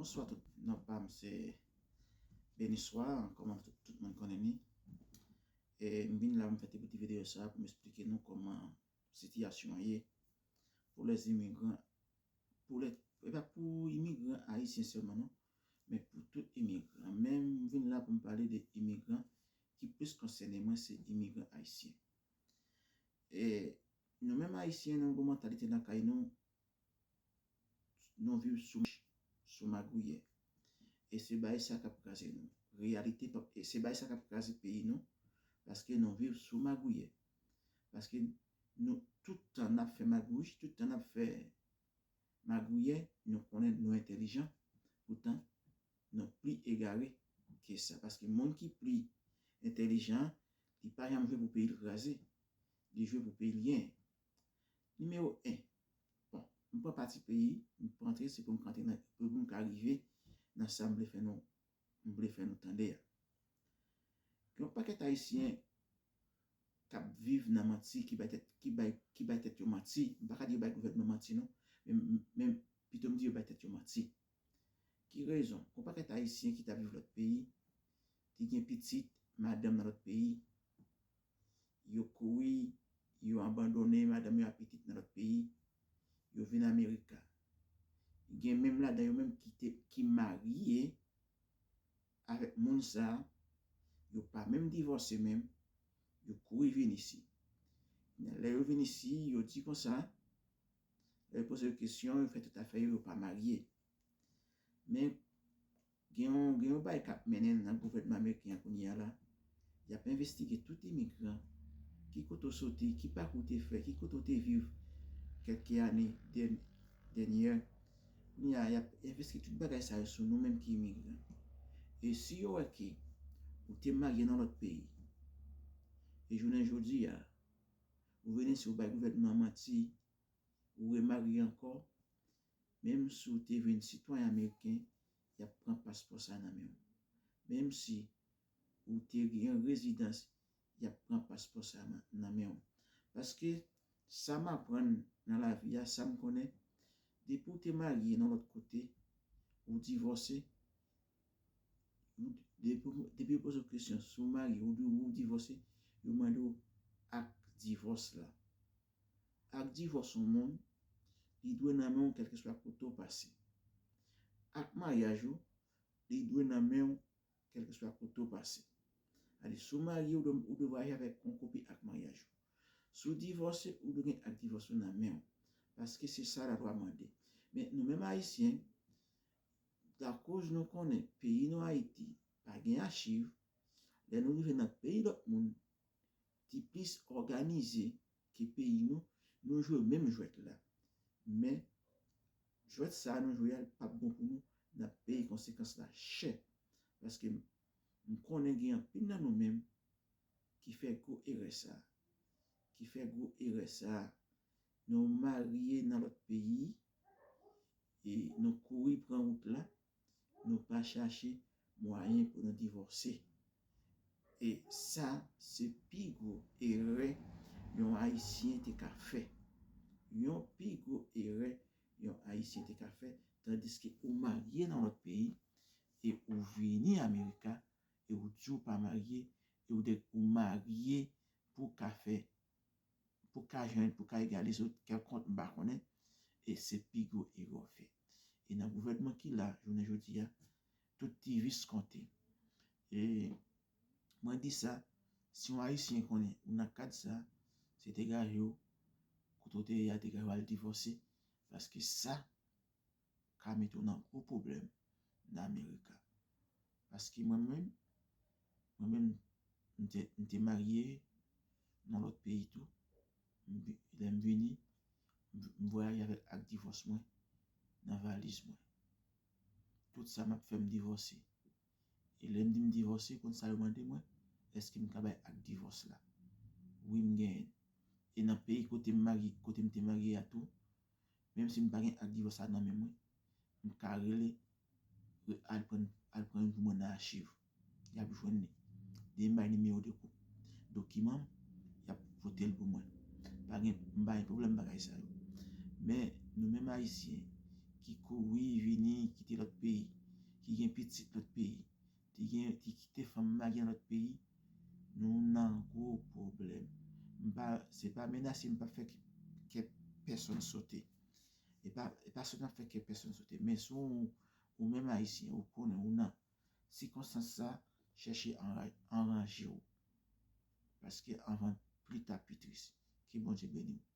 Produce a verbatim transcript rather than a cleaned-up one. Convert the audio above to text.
Bonswa tout, non pa m se Beniswa, kòman tout, tout moun konnen ni. E m vin la, m fè ti videyo sa pou m esplike nou kòman sitiyasyon an ye pou lè imigran, pou lè, e pa pou imigran ayisyen sèlman non, men pou tout imigran. Men m vin la pou m pale de imigran ki plis konsène mwen, se imigran ayisyen. E nou menm ayisyen, nou gon mantalite lakay nou, nou viv sou, sou magouyè. E se bagay sa k ap kraze nou. Reyalite, e se bagay sa k ap kraze peyi nou, paske nou viv sou magouyè. Paske nou, tout tan n ap fè magouy, tout tan n ap fè magouyè, nou konnen nou entèlijan, poutan nou pli egare ke sa. Paske moun ki pli entèlijan, li pa janm jwe pou peyi l kraze, li jwe pou peyi l genyen. Nimewo en, bon, m pran pati peyi, m pa antre, se pou m ka antre nan, pou m ka rive nan sa m vle fè nou, m vle fè nou tande a. Gen yon pakèt ayisyen k ap viv nan manti, ki bay tèt, ki bay, ki bay tèt yo manti. M pa ka di yo bay gouvènman manti non, men, men pito m di yo bay tèt yo manti. Ki rezon? Gon pakèt ayisyen ki t ap viv lòt peyi, ki gen pitit, madanm nan lòt peyi, yo kouri, yo abandone madanm yo ak pitit nan lòt peyi, yo vin Amerika. Gen menm ladan yo menm ki te, ki marye avèk moun sa, yo pa menm divòse menm, yo kouri vin isi. Lè yo vin isi, yo di konsa, lè yo poze yo kesyon, yo fè tout afè yo, yo pa marye. Men gen yon, gen yon bagay k ap mennen nan gouvènman ameriken an kounye a la. Y ap envestige tout imigran, ki kote w soti, ki pakou w te fè, ki kote w te viv kèlke ane dèn-, dènyè. Kounye a, y ap envestige tout bagay sa yo sou nou menm ki imigran. E si yo wè ke ou te marye nan lòt peyi, e jounen jodi a, ou vin isi, ou bay gouvènman an manti, ou remarye ankò, menm si w te vin sitwayen ameriken, y ap pran paspò sa nan men w. Menm si ou te gen rezidans, y ap pran paspò sa nan, nan men w. Paske sa m aprann nan lavi a, sa m konnen, depi w te marye nan lòt kote, ou divòse, ou, depi, depi yo poze w kesyon si w marye, ou, ou divòse, yo mande w ak divòs la. Ak divòs yon moun, li dwe nan men w kèlkeswa kote w pase. Ak maryaj ou, li dwe nan men w kèlkeswa kote w pase. Sètadi, si w marye, ou dwe, ou dwe vwayaje avèk yon kopi ak maryaj ou. Si w divòse, ou dwe gen ak divòs ou nan men w. Paske se sa lalwa mande. Men nou menm ayisyen, akoz nou konnen peyi nou Ayiti pa gen achiv, lè nou rive nan peyi lòt moun, ki plis òganize ke peyi nou, nou jwe menm jwèt la. Men, jwèt sa a nou jwe a, l p ap bon pou nou, n ap peye konsekans la chè. Paske m, m konnen gen anpil nan nou menm ki fè gwo erè sa a. Ki fè gwo erè sa a. Nou marye nan lòt peyi, e nou kouri pran wout la, nou pa chache mwayen pou nou divòse. E sa, se pi gwo erè yon Ayisyen te ka fè. Yon pi gwo erè yon Ayisyen te ka fè, tandiske ou marye nan lòt peyi, e ou vini Amerika, e ou di ou pa marye, e ou de, ou marye pou ka fè, pou ka jwenn, pou ka egalize w kèlkonk, m pa konnen, e se pi gwo erè w fè. E nan gouvènman ki la, jounen jodi a, tout ti vis konte. E mwen di sa, si yon Ayisyen konnen ou nan kad sa, se degaje w, kote w te ye a, degaje w al divòse, paske sa ka mete w nan gwo pwoblèm nan Amerika. Paske mwen menm, mwen menm, m te, m te marye nan lòt peyi tou. M vi-, lè m vini, m, m vwayaje avèk ak divòs mwen nan valiz mwen. Tout sa m ap fè, m divòse. E lè m di m divòse, konn sa yo mande mwen, èske m ka bay ak divòs la? Wi, m genyen. E nan peyi kote m marye, kote m te marye a tou, menm si m pa gen ak divòs la nan men mwen, m ka rele, re-, al pran, al pran youn pou mwen nan achiv. Y ap jwenn li. Depi m bay nimewo de kou-, dokiman m, y ap vote l pou mwen. Pa gen, m pa gen pwoblèm bagay sa yo. Men, nou menm Ayisyen, ki kouri vini kite lòt peyi, ki gen pitit lòt peyi, ki gen ki kite fanm marye nan lòt peyi, nou nan gwo pwoblèm. M pa, se pa menase, m p ap fè kè pèsonn sote. E pa, e pa sèlman fè kè pèsonn sote, men si w, ou menm Ayisyen, ou konnen ou nan sikonstans sa, chèche anra- anranje w. Paske anvan pli ta pi tris. Ke Bondye beni w.